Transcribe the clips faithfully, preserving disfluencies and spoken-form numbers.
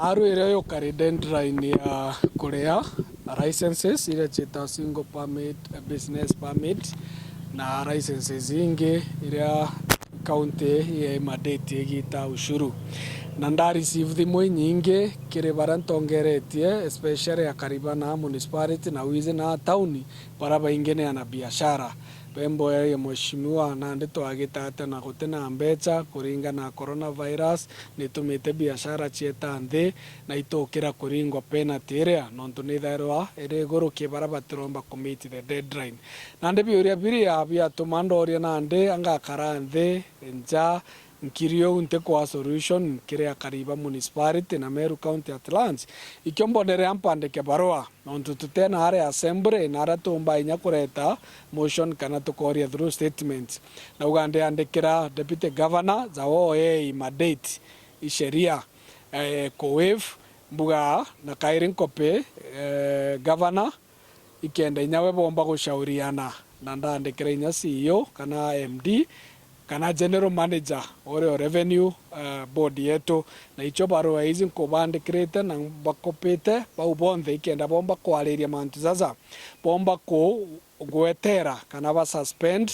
Aru iria yukari deadline ya kuria licenses iria ciitagwa single permit, business permit, na licenses ingi iria county yaimadate igita ushuru. Na nda receive thimu inyingi kiri baria ntongeretie, especially akari ba na municipality na wizi na town, baria baingi ni ana biashara. Bemboerie mheshimiwa, nandi twagita atia na guti na mbeca kuringana na coronavirus, nitumite biashara cieta nthi, na itukira kuringwa penalty iria, nontu nithairwa iri iguru ki baria batiromba ku meet the deadline. Nandi biuria biria biatuma ndoria nandi angakara nthi nja nkiri uu ntikwa solution kiri akari ba municipality na Meru County at large. Ikio mbonere ampandike barua, nontu tutena aria assembly na aria tumba inya kureta motion kana tukoria through statement. Nauga ndiandikira Deputy Governor ja woe i madate i sheria, eh, ku waive mbuga na kairi nkope, eh, Governor, ikenda inya we bomba gushauriana na ndandikira inya C E O kana M D kana general manager uria o revenue, eh, board yetu, na icio barua ici nkubandikirite na mbakopite bau bonthe ikenda bomba kwariria mantu jaja, bomba ku-, gwetera kana ba suspend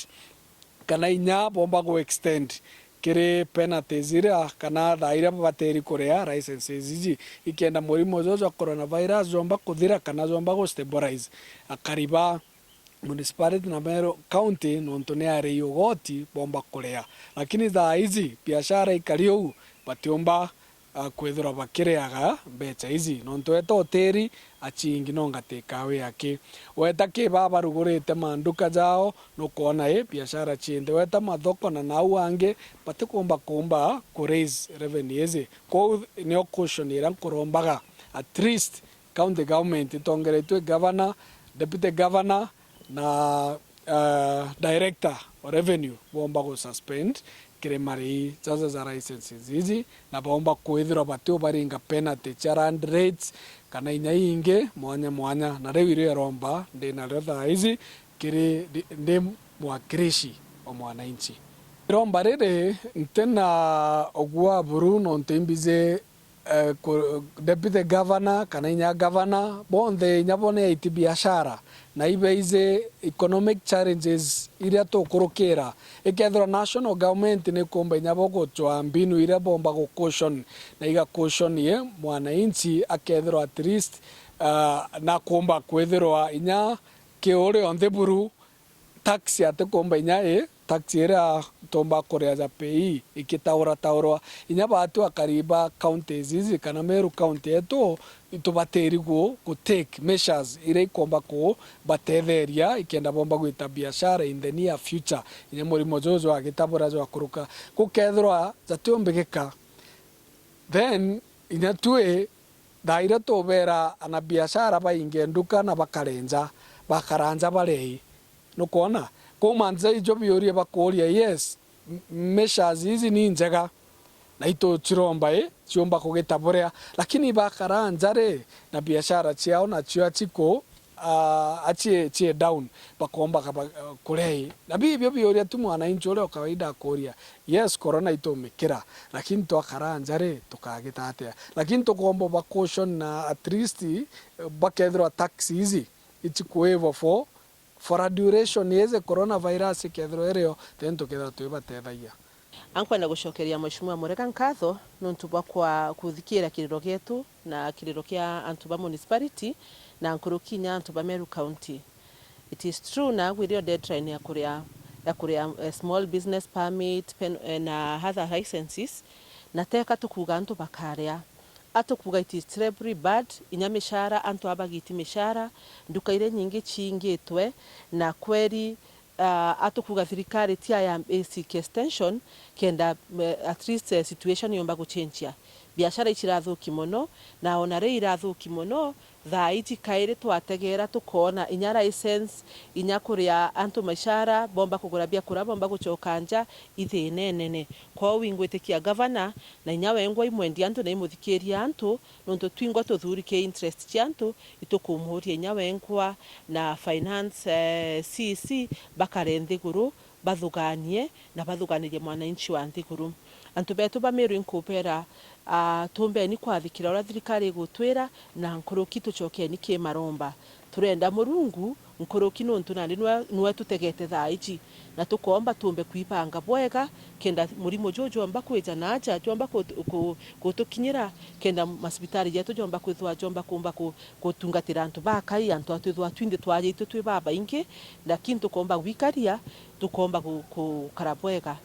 kana inya bomba gu extend kiri penalties iria kana thaa iria babateri kuria licenses iji, ikenda murimo juju jwa coronavirus jomba kuthira kana jomba gu stabilize, akari ba municipality na Meru County, nontu ni arei ugoti bomba kuria. Lakini thaa iji biashara ikari uu, batiumba ah, kwithirwa bakiriaga mbecha iji, nontu weta utiri aciingi no ngatika wi aki. Weta ki baa barugurite manduka jao, nukwona i biashara ciinthe. Weta mathoko na nau angi, batikumba kumba ku raise revenue iji. Kwou nio caution iria nkurombaga, at least county government itongeretue governor, deputy governor, na, ah, director o revenue bomba gu suspend kiri marei jaja ja licenses iji, na bomba kwithirwa bati ubaringa penalty cia land rates kana inya ingi mwanya mwanya, na riu irio iromba ndi nario thaa iji kiri ndi, ndi mwakilishi o mwananchi. Iromba riri nti na ugua buru nontu imbiji eh, ku-, deputy governor kana inya governor, bonthe inya bo ni aiti biashara, na ibeiji economic challenges iria tukurukira. Ikethirwa national government ni kumba inya bo gucwa mbinu iria bomba gu caution, na iga caution ye mwananchi akethirwa at least, ah, na kumba kwithirwa inya ki uria nthi buru, tax atikumba inya i tax iria tumba kuria ja pay ikitaurataurwa. Inya batu akari ba counties iji kana Meru County yetu, itubatiri gu, gu take measures iria ikomba kubatetheria ikenda bomba gwita biashara in the near future, inya murimo juju agitabura jwakuruka. Gukethirwa jatiumbigika, then inya tui thaa iria tubera ana biashara bainge nduka na bakare nja, bakara nja barei. Nukwona? Kwou manza ijo biurie bakuria, yes, m-, measures iji ni njega, na ituciromba i, ciumba kugitaburia, lakini bakara nja ri, na biashara ciao nacio aciku, ah, acie, cie down, bakomba kaba, ah, kurei. Na bibio biuria tu mwananchi uria o kawaida akuria, yes, corona itumikira, lakini twakara nja ri, tukagita atia? Lakini tukomba ba caution na at least, eh, bakethirwa tax iji ichikuivwa for, for a duration iji coronavirus ikethirwa irio, then tukethirwa twibatethagia. Ankwenda gucokeria Mheshimiwa Murega nkatho nontu bwa kwa kuthikira kiriro gietu na kiriro kia antu ba municipality na nkuruki inya antu ba Meru County. It is true, naagu irio deadline ya kuria, ya kuria, eh, small business permit, pen-, eh, na other licenses, na teka tukuuga antu bakaria. Atukuuga it is terribly bad, inya mishara, antu abagiti mishara, nduka iria nyingi ciingitwe, na kweri, ah, atukuuga thirikari ti aya basic extension, kenda, eh, at least, eh, situation yomba guchenjia. Biashara icirathuki mono, na ona riu irathuki mono, thaa iji kairi twategeera tukoona inya license, inya kuria antu mishara, bomba kugura biakura, bomba gucoka nja, ithiina inene. Kwou ingwitikia gavana, na inya wengwa imwendia antu na imuthikiria antu, nontu twingwa tuthuuri ki interest cia antu, itukumuuria inya wengwa na finance, eh, C C bakare nthiguru, bathuganie na bathuganirie mwananchi wa nthiguru. Antu betu ba Meru inkubera, ah, tumbeni kwathikira uria thirikari igutwira, na nkuruki tucokeni ki maromba. Turenda Murungu nkuruki, nontu nandi nwe, nwe tutegete thaa iji, na tukomba tumbe kwibanga bwega, kenda murimo juu jomba kwija na aja jomba kutu-, ku-, gutukinyira, kenda masibitari jetu jomba kwithwa jomba kumba ku-, gutungatira antu bakai, antu atwithwa twinthe twajitwe twi babaingi, lakini tukomba gwikaria, tukomba gu-, gukara bwega.